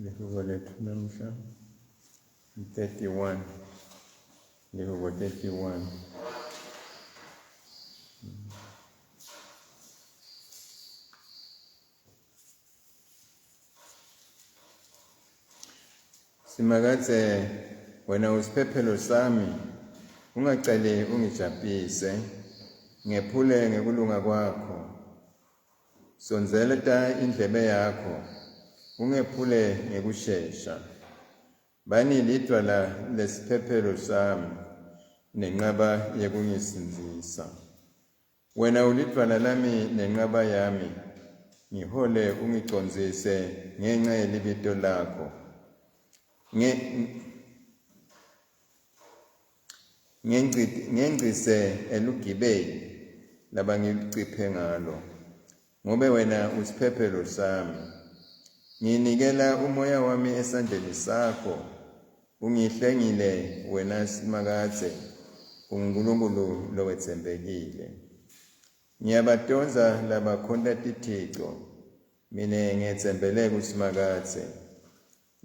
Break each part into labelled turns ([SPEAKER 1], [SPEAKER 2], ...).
[SPEAKER 1] Lihubo lethu namhla 31 Lihubo 31. Simakadze wena usiphephelo sami ungaceli ungijabhise ngephule ngekulunga kwakho Sondzeleta indlebe yakho, ungephule ngekushesha. Bani lidvwala lesiphephelo sami nenqaba yekungisindzisa. Wena ulidvwala lami nenqaba yami, ngihole ungicondzise ngenca yelibito lakho. Ngengcise elugibeni labangiciphe ngalo, ngobe wena usiphephelo sami. Nginikela umoya wami esandleni sakho, ungihlengile wena Simakadze, unguNkulunkulu lowetsembekile. Ngiyabatondza labakhonta tithico, mine ngetsembele kuSimakadze.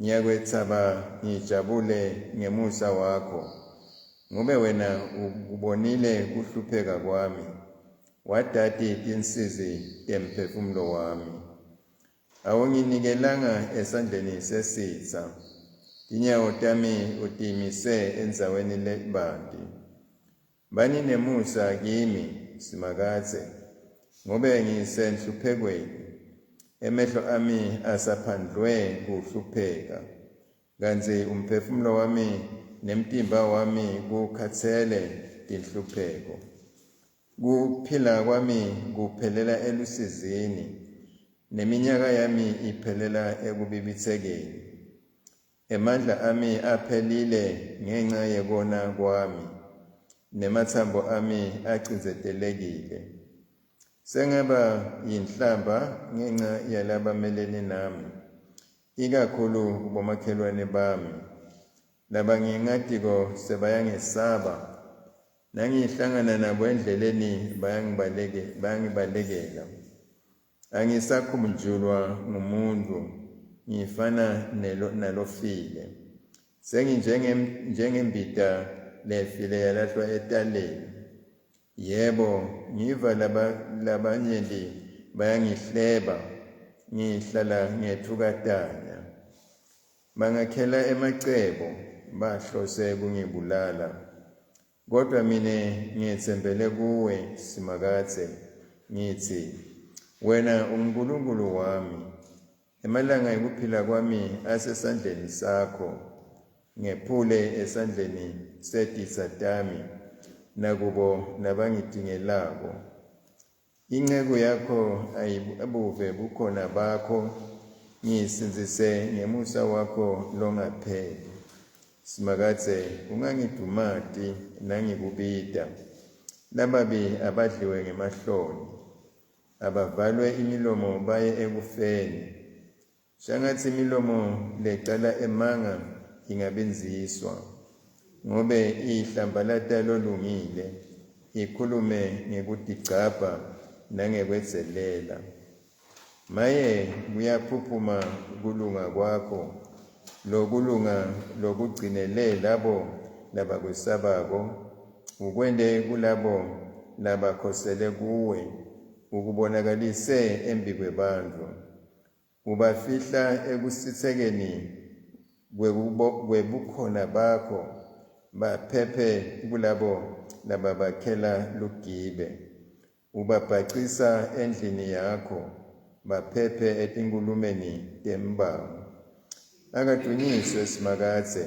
[SPEAKER 1] Ngiyakwetsaba ngijabule ngemusa wakho, ngobe wena ukubonile kuhlupheka kwami, watati tinsizi temphefumulo wami. Awunginikelanga esandleni sesitsa, tinyawo tami utimise endzaweni lebanti. Bani nemusa kimi, Simakadze, ngobe ngisenhluphekweni. Emehlo ami asaphandlwe kuhlupheka, kantsi umphefumulo wami nemtimba wami kukhatsele tinhlupheko. Kuphila kwami kuphelela elusizini, neminyaka yami iphelela ekubibitsekeni. Emandla ami aphelile ngenca yekona kwami, nematsambo ami acindzetelekile. Sengaba yinhlamba ngenca yalabamelene nami, ikakhulu kubomakhelwane bami. Labangingatiko sebayangesaba, nangihlangana nabo endleleni bayangibalekela. Angisakhunjulwa ngumuntu, ngifana nalofile. Senginjengembita lefile yalahlwa etaleni. Yebo, ngiva labanyenti bayangihleba, ngihlala ngethukatanya. Bangakhela emacebo, bahlose kungibulala. Kodwa mine ngetsembele kuwe, Simakadze, ngitsi, Wena unguNkulunkulu wami. Emalanga ekuphila kwami asesandleni sakho. Ngephule esandleni setitsa tami nakubo labangitingelako. Inceku yakho ayibuve bukhona bakho, ngisindzise ngemusa wakho longapheli. Simakadze, ungangidvumati nangikubita. Lababi abadliwe ngemahloni, abavalwe imilomo baye ekufeni. Shangatsi imilomo lecala emanga ingabindziswa, ngobe ihlambalata lolungile, ikhulume ngekutigcabha nangekwedzelela. Maye, kuyaphuphuma kulunga kwakho, lokulunga lokugcinele labo labakwesabako, ukwente kulabo labakhosele kuwe, ukubonakalise embikwebantfu. Ubafihla ekusitsekeni kwebukhona bakho, baphephe kulabo lababakhela lugibe. Ubabhacisa endlini yakho, baphephe etinkhulumeni tembango. Akadunyiswe Simakadze,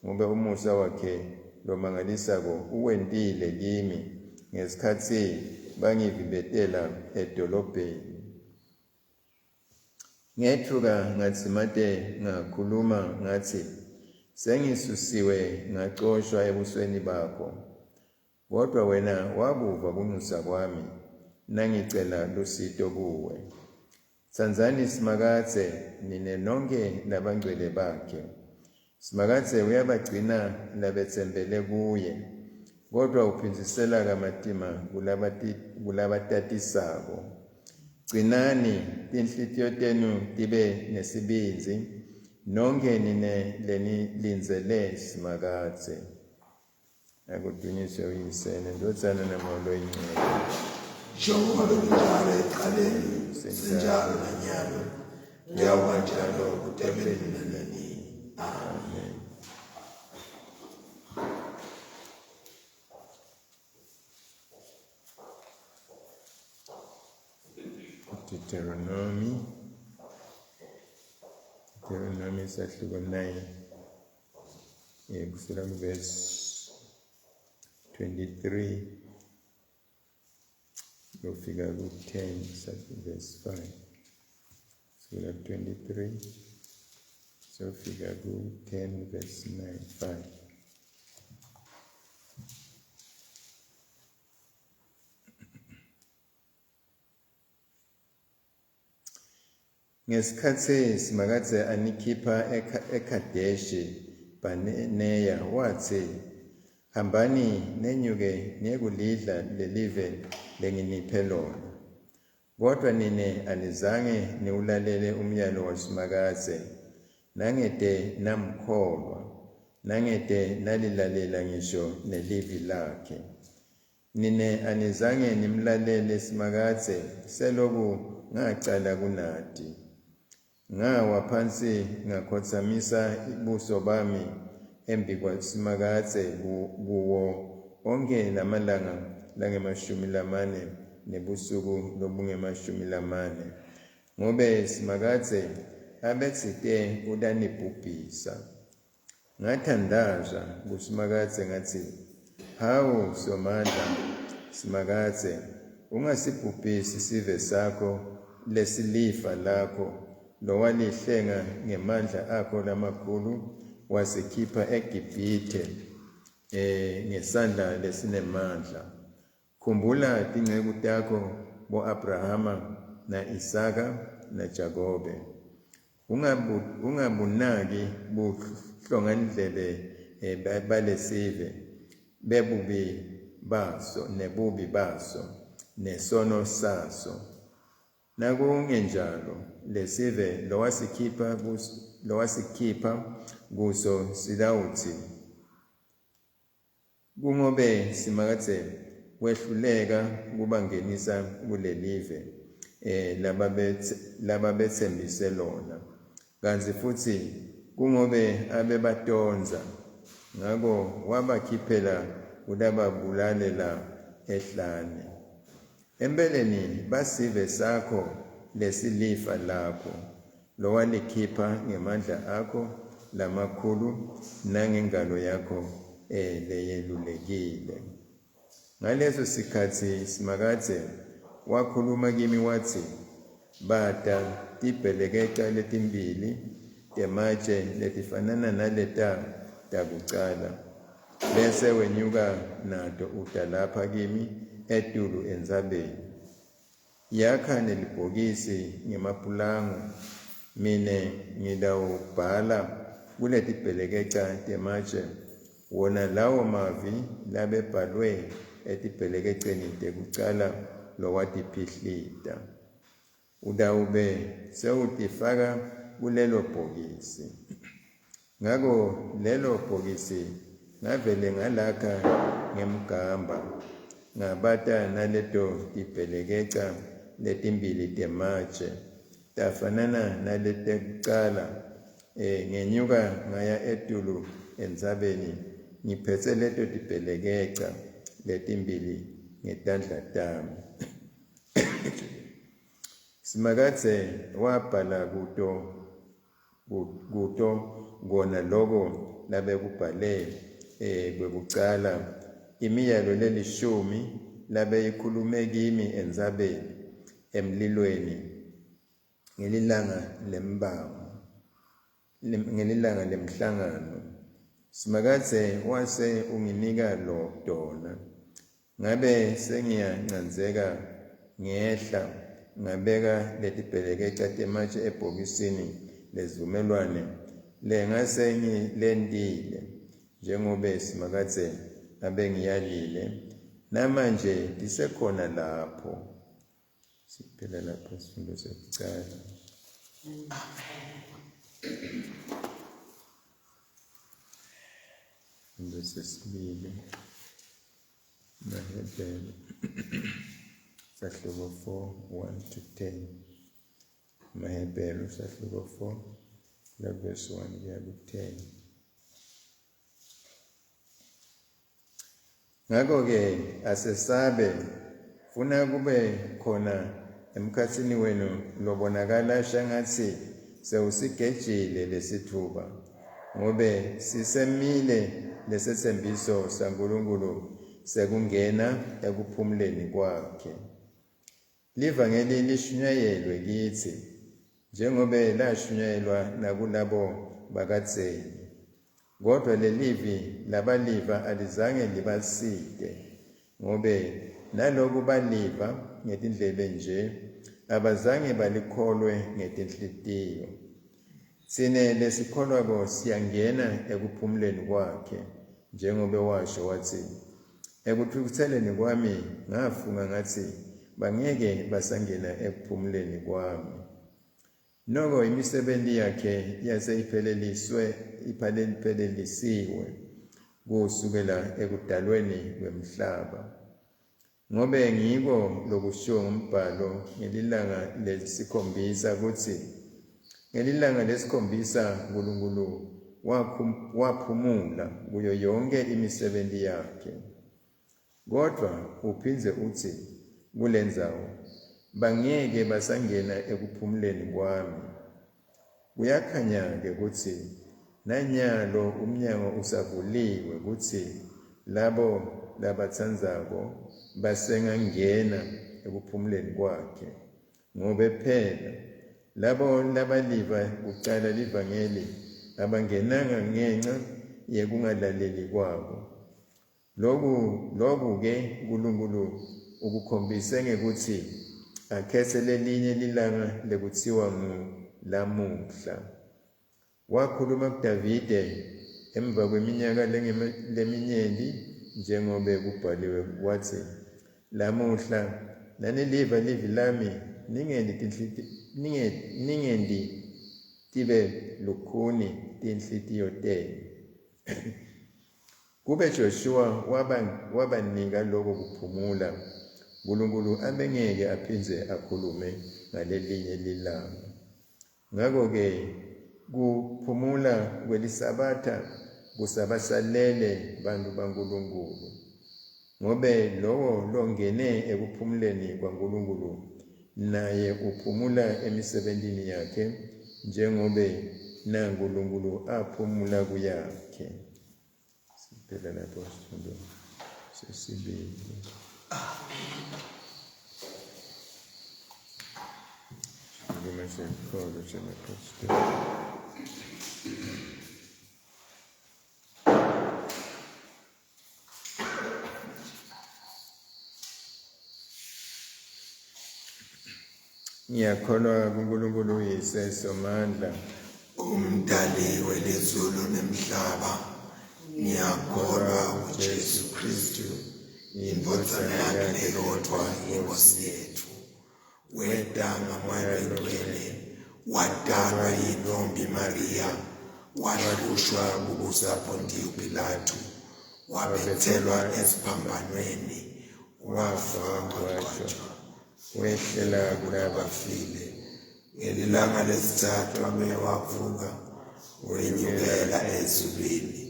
[SPEAKER 1] ngobe umusa wakhe lomangalisako uwentile kimi ngesikhatsi bangivimbetela edolobheni. Ngetfuka ngadzimate ngakhuluma ngatsi, Sengisusiwe ngacoshwa ebusweni bakho. Kodvwa wena wakuva kuncusa kwami, nangicela lusito kuwe. Tsandzani Simakadze, nine nonkhe labangcwele bakhe. Simakadze uyabagcina labetsembele kuye, kodvwa uphindzisela kamatima kulabatatisako. Gcinani tinhlitiyo tenu tibe nesibindzi, Nonkhe nine lenilindzele Simakadze. Akudunyiswe uYise neNdvodzana naMoya Loyingcwele.
[SPEAKER 2] Njengoba bekunjalo ekuqaleni, senjalo nanyalo, kuyawuba njalo kute kube nini nanini. Amen.
[SPEAKER 1] Deuteronomy Deuteronomy sahluko 9 kusukela kuvesi 23 kuyofika ku-10 verse 5 kusukela ku-23 siyofika ku-10 verse 9 5. Ngesikhatsi Simakadze anikhipha eKhadeshi Bhaneya, watsi, Hambani nenyuke niyekulidla lelive lenginiphe lona. Kodvwa nine anizange niwulalele umyalo waSimakadze, nangete namkholwa, nangete nalilalela ngisho nelivi lakhe. Nine anizange nimlalele Simakadze seloku ngacala kunati. Ngawa phansi ngakhotsamisa buso bami embikwaSimakadze kuwo onkhe lamalanga langemashumi lamane nebusuku lobungemashumi lamane, ngobe Simakadze abetsite utanibhubhisa. Ngathandaza kuSimakadze ngatsi, Hawu Somandla, Simakadze, ungasibhubhisi sive sakho lesilifa lakho lowalihlenga ngemandla akho lamakhulu wasikhipha eGibhithe ngesandla lesinemandla. Khumbula tinceku takho bo-Abrahama na-Isaka naJakobe. Ungabunaki buhlongandlebe balesive bebubi baso nebubi baso nesono saso. Nakungenjalo, lesive lowasikhipha kuso sitawutsi, Kungobe Simakadze wehluleka kubangenisa kulelive lababetsembise lona, kantsi futsi kungobe abebatondza, ngako wabakhiphela kulababulalela ehlane. Empeleni basive sakho lesilifa lakho, lowalikhipha ngemandla akho lamakhulu nangengalo yakho leyelulekile. Ngaleso sikhatsi Simakadze wakhuluma kimi watsi, Bata tibhelekeca letimbili tematje letifanana naleta takucala, bese wenyuka nato uta lapha kimi etulu entsabeni. Yakha nelibhokisi ngemapulango, mine ngitawubhala kuletibhelekeca tematje wona lawo mavi labebhalwe etibhelekeceni tekucala lowatiphihlita. Utawube sewutifaka kulelo bhokisi. Ngako lelo bhokisi ngavele ngalakha ngemgamba, ngabata naleto tibhelekeca letimbili tematje, tafanana naletekucala. Ngenyuka ngaya etulu entsabeni ngiphetse leto tibhelekeca letimbili ngetandla tami. Simakadze wabhala kuto kona loko labekubhale kwekucala, imiyalo lelishumi labeyikhulume kimi entsabeni emlilweni ngelilanga lembango, ngelilanga lemhlangano. Simakadze wase unginika lo tona. Ngabe sengiyancandzeka ngehla ngabeka letibhelekeca tematje ebhokisini lesivumelwane lengase ngilentile, njengobe Simakadze abengiyalile. Namanje tisekhona lapho. Siphela lapho isifundo sekucala. Sesibili Mahebheru sahluko 4 1 to 10. Mahebheru sahluko 4 la verse 1 kuya ku 10. Ngakho-ke asesabe funa kube khona emkhatsini wenu lobonakala shangatsi sewusigejile lesitfuba, ngobe sisemile lesetsembiso saNkulunkulu sekungena ekuphumuleni kwakhe. Livangeli lishunyayelwe kitsi njengobe lashunyayelwa nakulabo bakadzeni, kodwa lelivi labaliva alizange libasite, ngobe naloku baliva ngetindlebe nje abazange balikholwe ngetinhlitiyo. Tsine lesikholwako siyangena ekuphumuleni kwakhe, njengobe washo watsi, ekutfukutseleni kwami ngafunga ngatsi bangeke basangena ekuphumuleni kwami. Noko imisebenti yakhe yase iphelelisiwe kusukela ekudalweni kwemhlaba. Ngobe ngiko lokushiwo ngumbhalo ngelilanga lesikhombisa kutsi ngelilanga lesikhombisa Nkulunkulu waphumula kuyo yonke imisebenti yakhe. Kodwa uphindze utsi kulendzawo bangeke basangena ekuphumuleni kwami. Kuyakhanya-ke kutsi nanyalo umnyango usavuliwe kutsi labo labatsandzako basengangena ekuphumuleni kwakhe, ngobe phela labo labaliva kucala livangeli abangenanga ngenxa yekungalaleli kwabo. Loku-ke Nkulunkulu ukukhombise ngekutsi akhetse lelinye lilanga lekutsiwa ngulamuhla. Wakhuluma kuDavide emva kweminyaka leminyenti njengobe kubhaliwe watsi, lamuhla naniliva livi lami ningendi tibe lukhuni tinhlitiyo tenu. Kube Joshua wabanika lokho kuphumula, Nkulunkulu abengeke aphindze akhulume ngalelinye lilanga. Ngakho-ke kuphumula kwelisabatha kusabasalele bantu baNkulunkulu, ngobe lowo longene ekuphumuleni kwaNkulunkulu naye uphumula emisebentini yakhe njengobe naNkulunkulu aphumula kuyakhe. Siphela lapho sifundo sesibili. Sikhuluma senkholo semaPostoli. Ngiyakholwa kuNkulunkulu uYise Somandla,
[SPEAKER 2] umdali welizulu nemhlaba. Ngiyakholwa kuJesu Kristu, indvodzana yakhe leyodvwa, iNkosi yethu. Weta ngaMoya Longcwele, wadalwa yintombi Maria, wahlushwa kubusa Pontiyo Pilatu, wabethelwa esiphambanweni, wafa wangcwatjwa,
[SPEAKER 1] wehlela kulabafile.
[SPEAKER 2] Ngelilanga lesithathu wabuye wavuka, wenyukela ezulwini,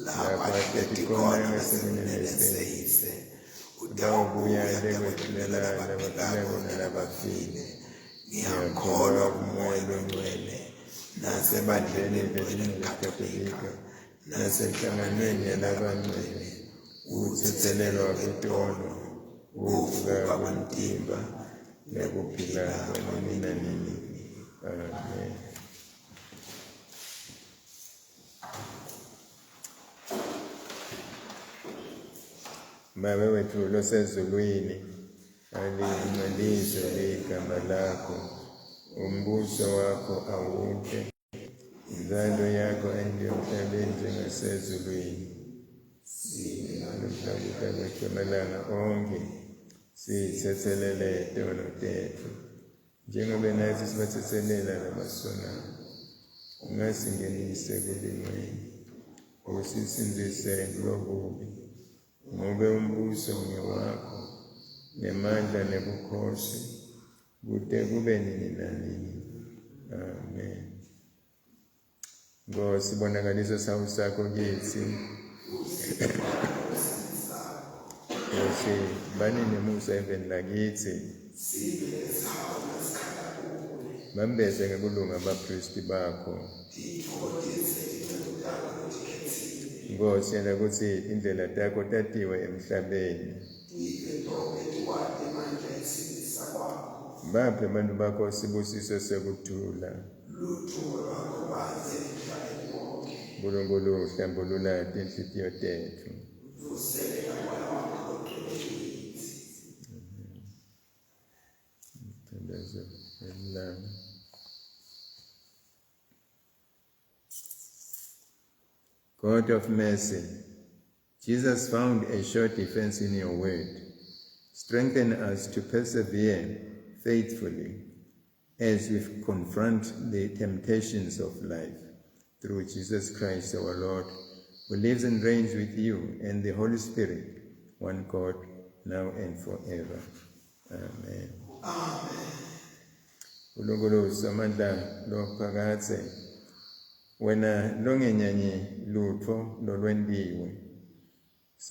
[SPEAKER 2] lapho ahleti khona ngasekunene seyise. Utawubuya ekwehlulela labaphilako nalabafile. Ngiyakholwa kuMoya Longcwele, nasebandleni elingcwele leKatolika, nasenhlanganweni yalabangcwele, ukuthethelelwa kwetono, ukuvuka kwemtimba,
[SPEAKER 1] nekuphila kwanini nanini. Amen. Babe wethu losezulwini, alingcweliswe igama lakho, umbuso wakho awute, inzalo yakho ayinde emhlabeni njengasezulwini. Siphe kudla kwethu amalanga onke, sithethelele tono tetfu njengoba nathi sibathethelela labasonayo. Ungasingenisi ekulingweni, usisindzise kulokubi, ngobe umbuso ngewakho, nemandla nebukhosi, kute kube nini nanini. Amen. Nkosi, bonakalisa sihawu sakho kitsi. Nkosi, bani nemusa eveni lakitsi. Bambese ngekulunga abapristi bakho. Nkosi, yenta kutsi tindlela takho tatiwe emhlabeni. Baphe abantu bakho sibusiso sekuthula. Nkulunkulu hlambulula tinhlitiyo tetfu. Umthandazo welilanga. God of mercy, Jesus found a sure defense in your word. Strengthen us to persevere faithfully as we confront the temptations of life. Through Jesus Christ our Lord, who lives and reigns with you and the Holy Spirit, one God, now and forever. Amen. Nkulunkulu Somandla lophakadze, wena longenyanyi lutfo lolwentiwe,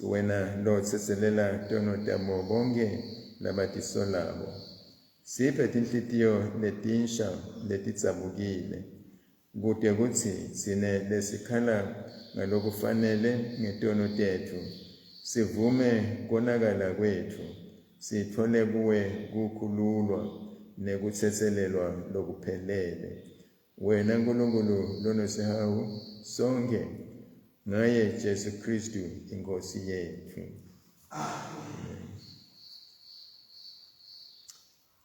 [SPEAKER 1] wena lotsetselela tono tabo bonkhe labatisolako. Siphe tinhlitiyo letinsha letidzabukile, kute kutsi tsine lesikhala ngalokufanele ngetono tetfu sivume konakala kwetfu, sitfole kuwe kukhululwa nekutsetselelwa lokuphelele. Wena Nkulunkulu lonesihawu sonke, ngaye Jesu Kristu iNkhosi yetfu. Amen.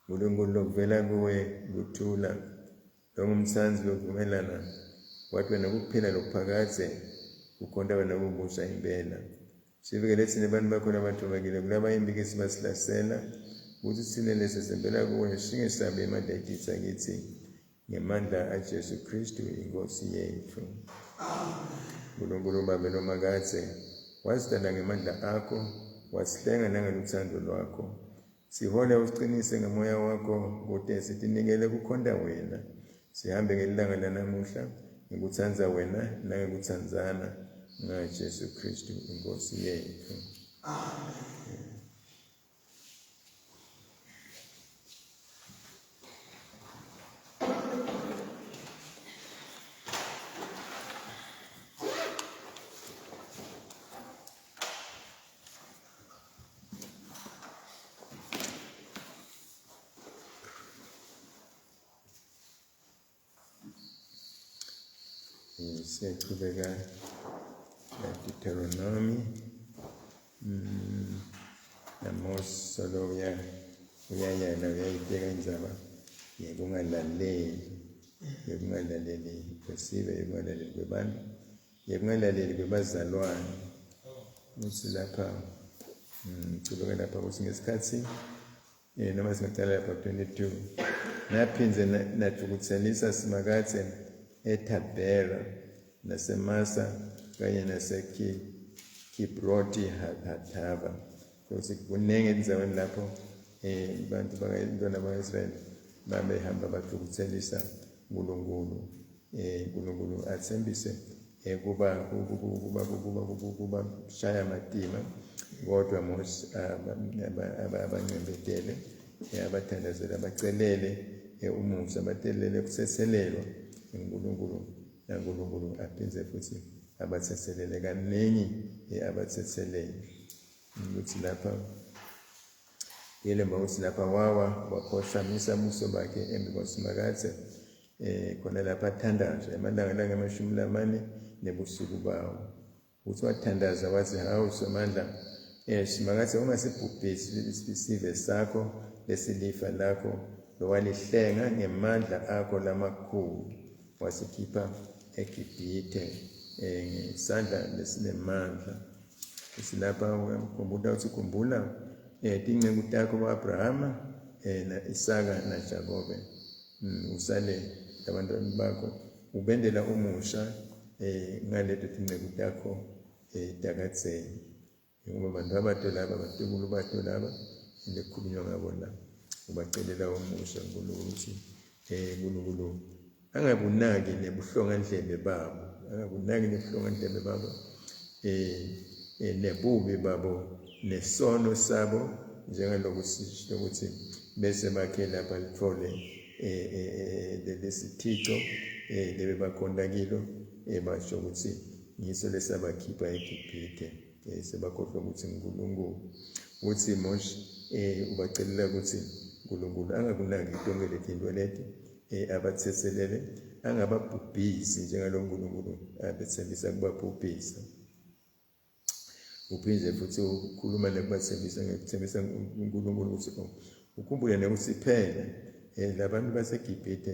[SPEAKER 1] Nkulunkulu lokuvela kuwe kuthula, longumtsandzi wekuvumelana, wathi wena kuphila lokuphakadze, kukhonta wena kubusa impela. Sivikele tsine bantfu bakho labathobekile kulabayimbikisi basihlasela, kutsi tsine lesetsembela kuwe singesabi emandla etitsa kitsi, ngemandla aJesu Kristu iNkhosi yetfu. Nkulunkulu Babe lomakadze, wasidala ngemandla akho, wasihlenga nangelutsandvo lwakho. Sihole usiqinise ngemoya wakho kute sitinikele kukhonta wena. Sihambe ngelilanga lanamuhla ngekutsandza wena nangekutsandzana ngaJesu Kristu iNkhosi yetfu.
[SPEAKER 2] Amen.
[SPEAKER 1] Siyachubeka Deuteronomy naMose solo uyayala uyayibeka indzaba yekungalaleli, yekungalaleli kwesive, yekungalaleli kwebantu, yekungalaleli kwebazalwane. Utsi lapha chubeka lapha kutsi ngesikhatsi noma singacala lapha 22 naphindze nathukutselisa Simakadze eThabhera naseMasa kanye naseKibroti Hathava. Kutsi kuningi endzaweni lapho bantu bantwana ba-Israyeli babehamba bathukutselisa Nkulunkulu. Nkulunkulu athembise kuba kuba kuba kuba shaya matima, kodwa Mose abancembetele, abathandazele, abacelele umusa, abatelele kutsetselelwa uNkulunkulu, naNkulunkulu aphindze futhi abatsetselele kaningi, abatsetselele. Ukuthi lapha yelemba ukuthi lapha wawa wakhothamisa buso bakhe embi kwaSimakadze, khona lapha athandaza emalanga langamashumi lamane nebusuku bawo. Uthi wathandaza wathi, hawu Somandla, Simakadze, ungasibhubhisi sive sakho lesilifa lakho lowalihlenga ngemandla akho lamakhulu, wasikhipha eGibhithe ngesandla lesinemandla. Silapha uyakhumbuta uthi khumbula tinceku takho bo-Abrahama na-Isaka naJakobe. Usale labantwana bakho Ubendela umusha ngaleto tinceku takho takadzeni. Ngoba bantu abato laba, batukulu bato laba, lekukhulunywa ngabo la. Ubacelela umusha uNkulunkulu ukuthi uNkulunkulu angabunaki nebuhlongandlebe babo, angabunaki nebuhlongandlebe babo, nebubi babo, nesono sabo, njengalokhu sisho ukuthi bese bakhe lapha lithole lesithico lebe bakhonta kilo, basho ukuthi ngiso lesabakhipha eGibhithe, sebakhohlwa ukuthi uNkulunkulu. Uthi Moshe ubacelela ukuthi uNkulunkulu angakunaki tonke letinto leti, abathethelele, angababhubhisi njengalo uNkulunkulu abethembisa kubabhubhisa. Uphinde futhi ukhuluma nekubathembisa ngekuthembisa uNkulunkulu ukuthi ukhumbule nekuthi phela labantu baseGibhithe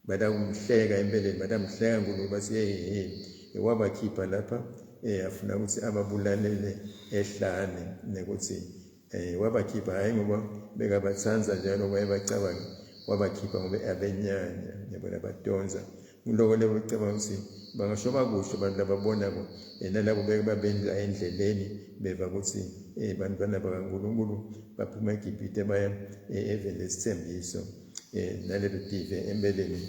[SPEAKER 1] badawumhleka empeleni, badamhleka uNkulunkulu bathi hey wabakhipha lapha, afuna ukuthi ababulalele ehlane, nekuthi wabakhipha hayi ngoba bekabatsanza njalo wayebacabanga, wabakhipha ngoba abenyanya yabona badonza. Ngiloko lebo cabanga ukuthi bangasho bakusho abantu lababonako, nalabo beke babendla endleleni beva ukuthi bantwana bakaNkulunkulu baphuma eGibhithe baya eveni lesithembiso, nalelo tive empeleni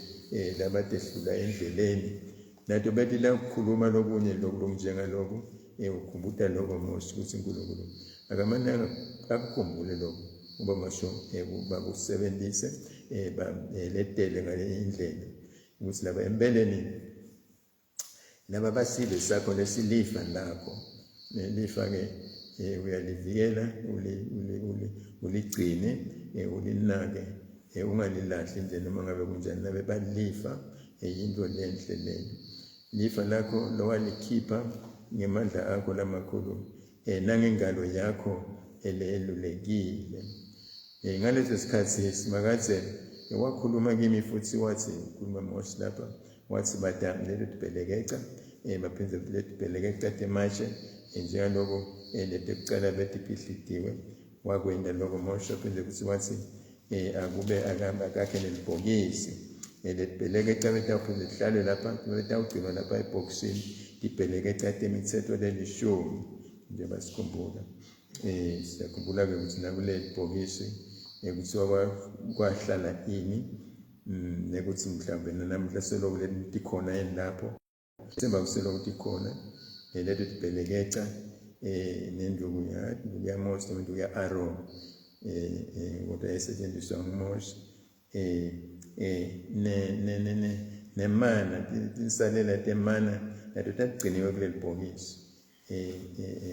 [SPEAKER 1] labatehlula endleleni. Nato bethi la ukukhuluma lokunye lokhu lokunjengaloku, ukhumbuta lokho Mose ukuthi uNkulunkulu akamane akukhumbule lokho, ngoba ngasho bakusebenzise baletele ngale indlela ukuthi laba empeleni laba basive sakho lesilifa lakho, nelifa ke uyalivikela, uligcine, ulinake, ungalilahli nje noma ngabe kunjani, nabe balifa yinto lenhle leyo. Lifa lakho lowalikhipha ngemandla akho lamakhulu, nangengalo yakho elelulekile. Ngaleso sikhathi Simakadze wakhuluma kimi futhi wathi, ukhuluma Mose lapha, wathi bada lelo tibhelekeca, baphindze letibhelekeca tematshe, njengaloko letekucala betiphihlitiwe. Wakwenta lokho Mose, waphindze futhi wathi akube akakhe nelibhokisi, letibhelekeca betawuphinde lihlale lapha, betawugcinwa lapha ebhokisini, tibhelekeca temitsetfo lelishumi, njengoba sikhumbula. Siyakhumbula-ke ukuthi nakuleli bhokisi kuthiwa kwahlala ini, nekuthi mhlawumbe nanamuhla seloku letikhona yini lapho, semba kuseloku tikhona leto tibhelekeca, nenduku yaMose nenduku ya-Aaron, kodwa yayisetshenziswa nguMose, nemana, tinsalela temana nato tagciniwe kuleli bhokisi.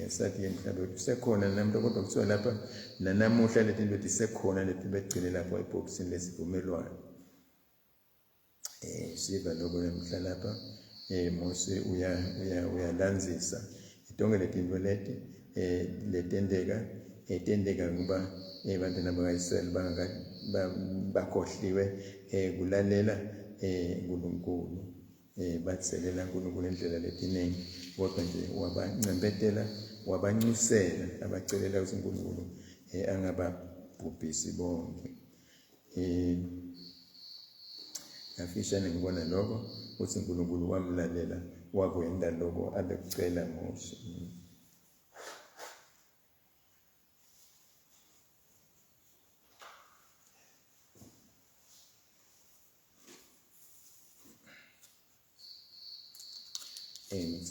[SPEAKER 1] Sathi mhlawumbe kusekhona namuhla, kodwa kuthiwa lapha nanamuhla letinto tisekhona leti begcine lapho ebhokisini lesivumelwano. Siva lokho namhla lapha, Mose uyalandzisa tonke letinto leti letenteka, etenteka ngoba bantwana bakaIsrayeli bakhohliwe kulalela uNkulunkulu, batselela uNkulunkulu indlela letiningi, kodwa nje wabancempetela, wabancusela, abacelela ukuthi uNkulunkulu angababhubhisi bonke. Ngafishane ngibona lokho ukuthi uNkulunkulu wamlalela, wakwenda lokho abekucela Mose.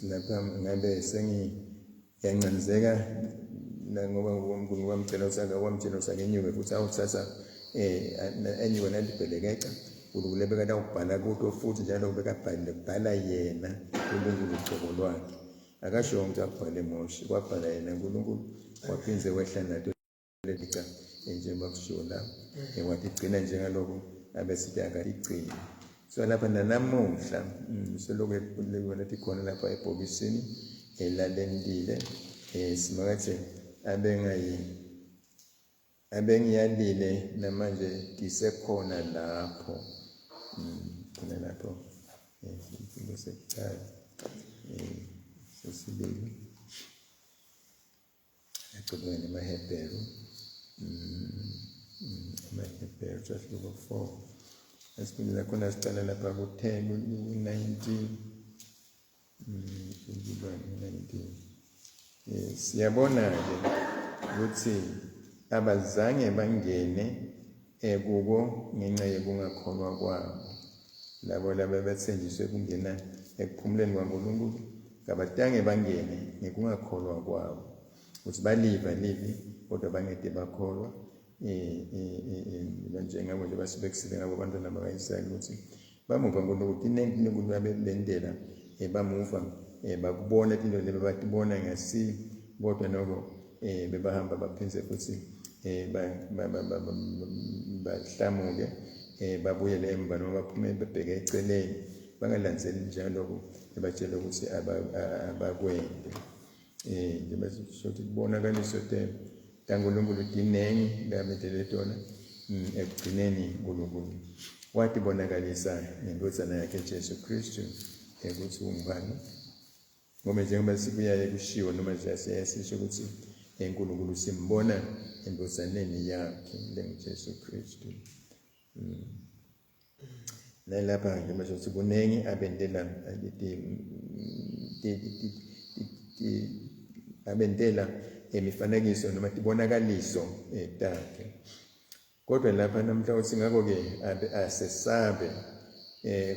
[SPEAKER 1] Lapha ngabe sengiyancanzeka ngoba uNkulunkulu wamcela usaka, wamtshela usake enyuke futhi awuthatha enyuke nalibhelekeca, uNkulunkulu ebekade awubhala kuto futhi njalo bekabhalile, kubhala yena uNkulunkulu ucobo lwakhe. Akasho ukuthi akubhale Mose, kwabhala yena uNkulunkulu, waphindze wehla nato lelica njengoba kushiwo la, watigcina njengaloko abesithi akatigcine. So lapha nanamuhla selokhu letikhona lapha ebhokisini elalentile, Simakadze abengiyalile namanje tisekhona lapho, khona lapho isifundo sekucala, sesibili ecubungeni nemaHebheru, amaHebheru sahluko 4. Esiphindela khona sicala lapha ku-10 ku-19 19. Siyabona-ke ukuthi abazange bangene ekuko ngenxa yokungakholwa kwabo. Labo laba bethenjiswe kungena ekuphumuleni kwaNkulunkulu kabatange bangene ngekungakholwa kwabo. Ukuthi baliva livi kodwa bangede bakholwa. Njengabo nje basibekisile ngabo abantwana baka-Israyeli ukuthi bamuva uNkulunkulu tinengi uNkulunkulu abebendela bamuva bakubona tinto lebe batibona ngasi kodwa noko bebahamba baphindze futhi bahlamuke babuyele emva noma baphume babheke eceleni bangalandzeli njengaloko ebatshela ukuthi abakwente. Njengoba sisho ukuthi kubonakaliswe taNkulunkulu tinengi labendele tona ekugcineni uNkulunkulu watibonakalisa ngendvodzana yakhe Jesu Kristu ukuthi ungubani. Ngoba njengoba sibuyaye kushiwo noma siyasisho ukuthi uNkulunkulu simbona endvodzaneni yakhe lenguJesu Kristu. Nalapha njengoba sho ukuthi kunengi abendela abendela imifanekiso noma tibonakaliso takhe. Kodwa lapha namhla uthi ngakho-ke asesabe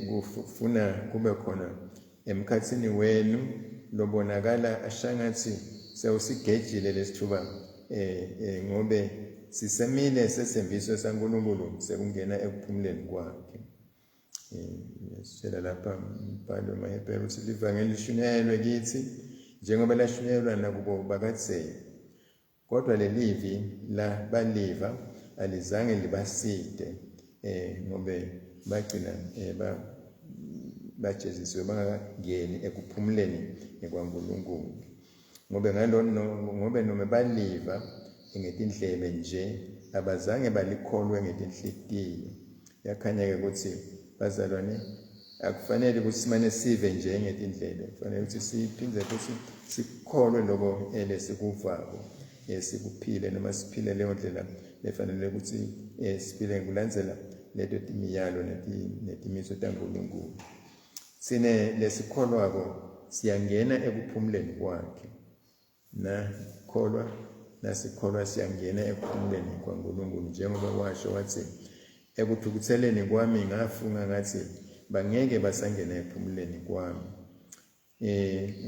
[SPEAKER 1] kufuna kube khona emkhathini wenu lobonakala ashangathi sewusigejile lesithuba ngobe sisemile sethembiso saNkulunkulu sekungena ekuphumuleni kwakhe. Sitshela lapha umbhalo wamaHebheru ukuthi livangeli lishunyayelwe kithi njengoba lashunyayelwa nakubo bakadzeni, kodwa lelivi la baliva alizange libaside ngobe bagcina bajezisiwe bangangeni ekuphumuleni kwaNkulunkulu. Ngobe ngobe noma baliva ngetindlebe nje abazange balikholwe ngetinhlitiyo. Yakhanya-ke ukuthi bazalwane akufanele ukuthi simane sive nje ngetindlebe, kufanele ukuthi siphindze futhi sikholwe lokho lesikuvako, sikuphile noma siphile leyo ndlela lefanele ukuthi siphile ngikulandzela leto timiyalo netimiso taNkulunkulu. Sine lesikholwako siyangena ekuphumuleni kwakhe. Nakholwa nasikholwa siyangena ekuphumuleni kwaNkulunkulu, njengoba washo wathi ekuthukutheleni kwami ngafunga ngathi bangeke basangena ekuphumuleni kwami.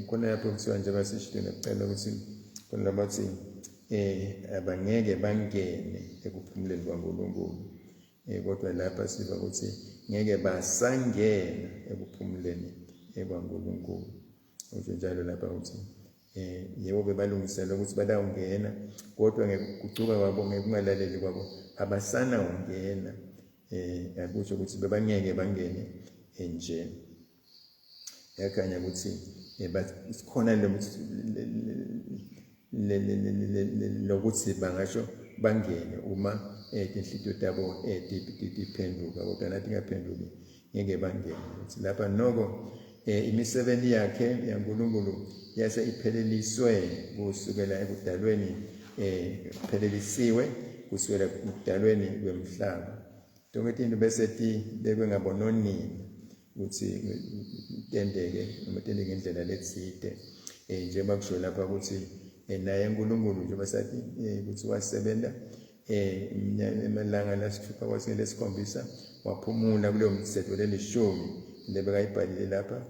[SPEAKER 1] Khona lapho kuthiwa nje basishilo nekucela ukuthi khona labathi abangeke bangene ekuphumuleni kwaNkulunkulu. Kodwa lapha siva ukuthi ngeke basangena ekuphumuleni kwaNkulunkulu. Usho njalo lapha ukuthi yebo bebalungiselwa ukuthi batawungena, kodwa ngekugucuka kwabo ngekungalaleli kwabo abasana ungena. Akusho ukuthi bebangeke bangene nje. Yakhanya ukuthi sikhona lokuthi bangasho bangene uma tinhlitiyo tabo tiphenduka, kodwa nathi ngaphenduki ngeke bangene. Ukuthi lapha noko imisebenzi yakhe yaNkulunkulu yase ipheleliswe kusukela ekudalweni, phelelisiwe kusukela ekudalweni kwemhlaba. Tonke tinto bese tibekwe ngabononini ukuthi tendeke noma tendeke ngendlela letsite. Njengoba kusho lapha ukuthi naye uNkulunkulu njengoba sathi ukuthi wasebenza emalanga lasithupha kwase lesikhombisa waphumula kuleyo mthetho lelishumi lebekayibhalile lapha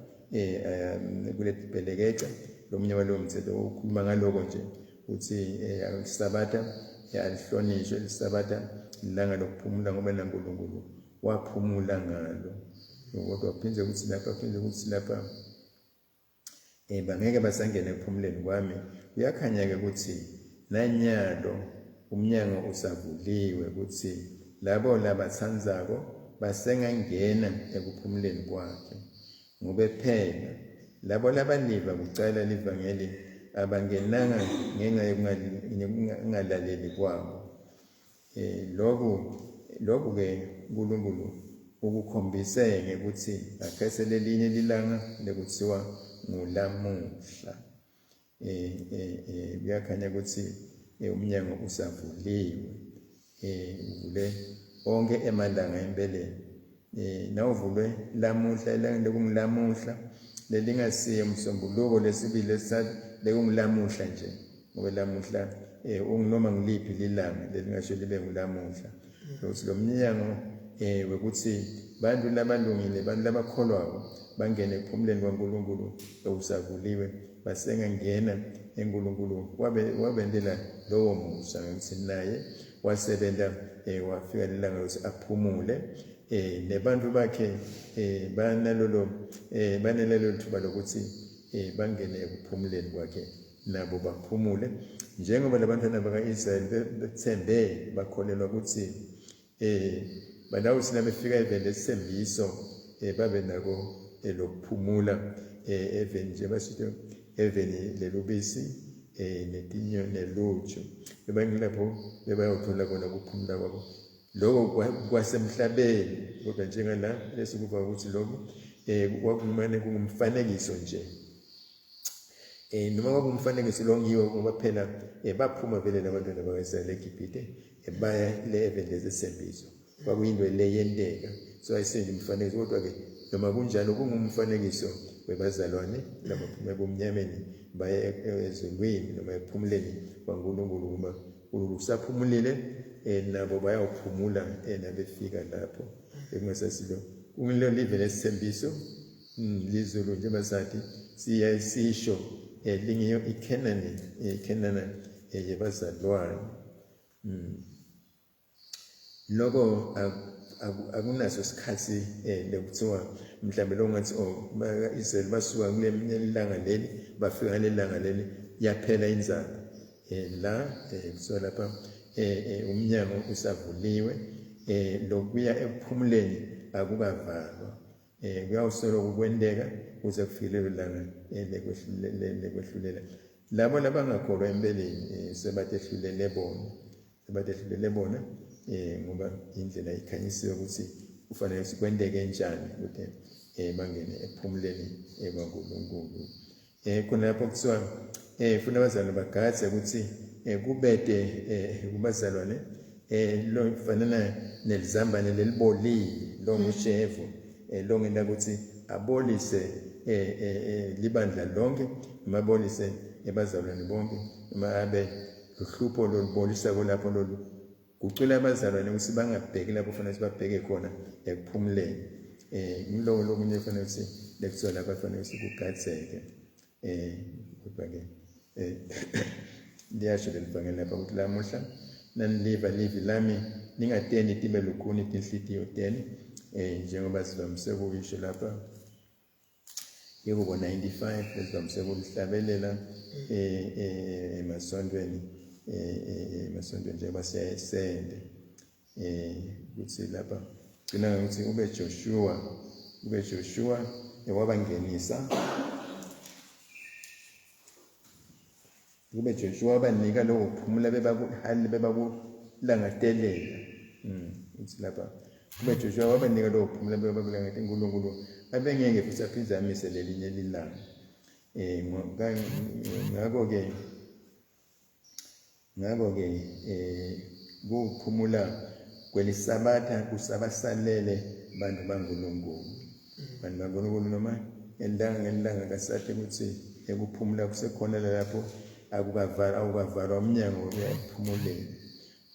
[SPEAKER 1] kule bhelekeca. Lomunye walowo mthetho ukhuluma ngaloko nje uthi isabatha alihlonishwe, isabatha ilanga lokuphumula ngoba naNkulunkulu waphumula ngalo. Kodwa kuphinde ukuthi lapha kuphinde ukuthi lapha bangeke basangene ekuphumuleni kwami. Kuyakhanya-ke ukuthi nanyalo umnyango usavuliwe ukuthi labo labatsandzako basengangena ekuphumuleni kwakhe. Ngobe phela labo labaliva kucala livangeli abangenanga ngenxa yokungalaleli kwabo. Lokhu ke uNkulunkulu ukukhombise ngekuthi akhethe lelinye lilanga lekuthiwa ngulamuhla. Kuyakhanya ukuthi umnyango usavuliwe, uvule onke emalanga empeleni. Nawuvulwe lamuhla, ilanga lekungilamuhla, lelingasiye umsombuluko lesibili lesithathu, lekungilamuhla nje, ngoba lamuhla unginoma ngiliphi lilanga lelingasho libe ngulamuhla. Lokuthi lo mnyango wekuthi bantu labalungile, bantu labakholwako bangene ekuphumuleni kwaNkulunkulu lokusavuliwe, basengangena eNkulunkulu wabendela lowo musa ngekuthi naye wasebenta, wafika lilanga lokuthi aphumule. Nebantu bakhe banalolo banalelo thuba lokuthi bangene ekuphumuleni kwakhe, nabo baphumule njengoba labantwana baka-Israyeli bethembe bakholelwa ukuthi banawuthi nabefika eveni lesithembiso babe nako lokuphumula eveni nje basho eveni lelubisi netinyo neluju, bebangilapho bebayothola khona ukuphumula kwabo. Lokho kwasemhlabeni, kodwa njengala lesikuva ukuthi lokho kwakumane kungumfanekiso nje. Noma kwakungumfanekiso lo ngiwo, ngoba phela baphuma vele labantwana baka-Israyeli eGibhite, baya le eveni lesithembiso, kwakuyinto le yenteka. So ayisenje umfanekiso, kodwa-ke noma kunjalo kungumfanekiso webazalwane labaphuma ebumnyameni baye ezulwini noma ekuphumuleni kwaNkulunkulu. Uma uNkulunkulu usaphumulile, nabo bayawuphumula nabefika lapho ekungasasilo kungilo live lesithembiso. Lizulu njengoba sathi siyayisisho lingiyo iKhenani, iKhenana yebazalwane. Lokho akunaso isikhathi lekuthiwa mhlambe lo ngathi oh baka-Israyeli basuka kule langa leli bafika ngaleli langa leli yaphela inzalo. La kuthiwa lapha umnyango usavuliwe, lokuya ekuphumuleni akukavalwa. Kuyawusoloko kwenteka kuze kufike lelo langa lekwehlulela labo labangakholwa empeleni, sebatehlulele bona, sebatehlulele bona, ngoba indlela ikhanyisiwe ukuthi kufanele ukuthi kwenteke njani ukuthi bangene ekuphumuleni kwaNkulunkulu. Khona lapho kuthiwa funa abazalwane bagadze ukuthi kubede kubazalwane lo fanana nelizambane lelibolile lo ngushevu, lo ngenta ukuthi abolise libandla lonke, noma abolise ebazalwane bonke, noma abe luhlupho lolubolisako lapho lolu gucula abazalwane ukuthi bangabheki lapho kufanele ukuthi babheke khona ekuphumuleni. Ngiloko lokunye kufanele ukuthi lekuthiwa lapha kufanele ukuthi kugadzeke. Kodwa-ke liyasho leli vangeli lapha ukuthi lamuhla naniliva livi lami ningateni tibe lukhuni tinhlitiyo tenu, njengoba sivamise ukuyisho lapha ihubo 95 esivamise ukulihlabelela emasontweni, emasontweni njengoba siyayisende, ukuthi lapha gcina ngokuthi ube Joshua wabangenisa, kube Joshua wabanika lowo kuphumula bebakulangatelela. Uthi lapha kube Joshua wabanika lowo kuphumula bebakulangatelela, uNkulunkulu abengeke futhi aphinde amise lelinye lilanga. Ngakho-ke kuphumula kwelisabatha kusabasalele bantu baNkulunkulu. Bantu baNkulunkulu noma ngelanga ngelanga kasathi ukuthi ekuphumula kusekhona lapho akukavalwa umnyango wokuya ekuphumuleni,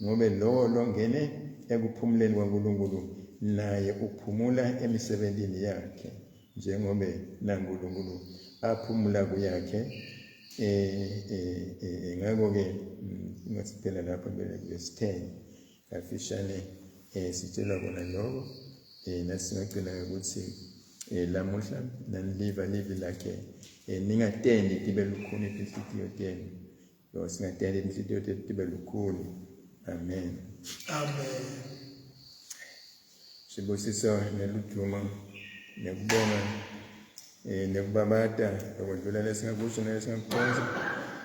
[SPEAKER 1] ngoba lowo longene ekuphumuleni kwaNkulunkulu naye uphumula emisebenzini yakhe njengoba naNkulunkulu aphumula kuyakhe. Ngakho-ke ingasiphela lapho verse 10 kafishane, sitshelwa kona lokho. Nasingagcina ngokuthi lamuhla naniliva livi lakhe, ningatendi tibe lukhuni tinhlitiyo tenu, lo singatendi tinhlitiyo tethu tibe lukhuni. Amen.
[SPEAKER 2] Amen.
[SPEAKER 1] Sibusiso neludumo nekubonga nekubabata lokwedlula lesingakusho nalesingakuconsa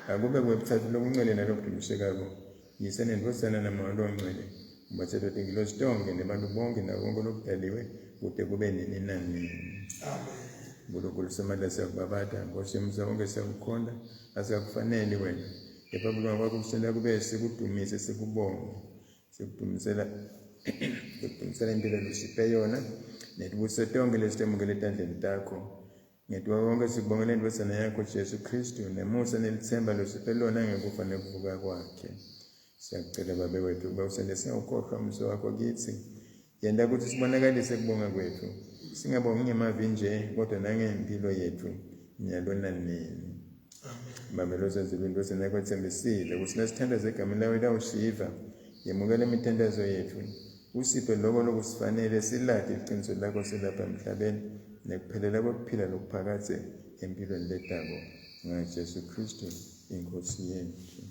[SPEAKER 1] akube kwebuthathu lokuncwele nalokudumisekako, Yise neNdvodzana naMoya loNgcwele, ubathetho tingilosi tonke nebantu bonke nako konke lokudaliwe kude kube nini nanini.
[SPEAKER 2] Amen.
[SPEAKER 1] Nkulunkulu somandla siyakubabata, Nkosi yomusa wonke siyakukhonda, asikakufaneli wena, kepha kulunga kwakho kusela kube sikudumise sikubonge, sikudumisela impilo losiphe yona, Netibusiso tonkhe lesitemukele etandleni takho. Ngetuka konke sikubongela indvodzana yakho Jesu Khristu nemusa nelitsemba losiphe lona ngekufa nekuvuka kwakhe. Siyakucela Babe wetfu ukuba usente singawukhohlwa umusa wakho kitsi. Yenta kutsi sibonakalise kubonga kwetfu. Singabongi ngemavi nje kodwa nangemphilo yetfu nyalo nanini. Babe losezulwini ndvodzana yakho etsembisile kutsi nasithandaza egameni layo itawusiva. Yemukela imithandazo yetfu. Usiphe loko lokusifanele silati liciniso lakho silapha emhlabeni nekuphelela kwekuphila lokuphakadze empilweni letako ngaJesu Khristu iNkhosi yetfu.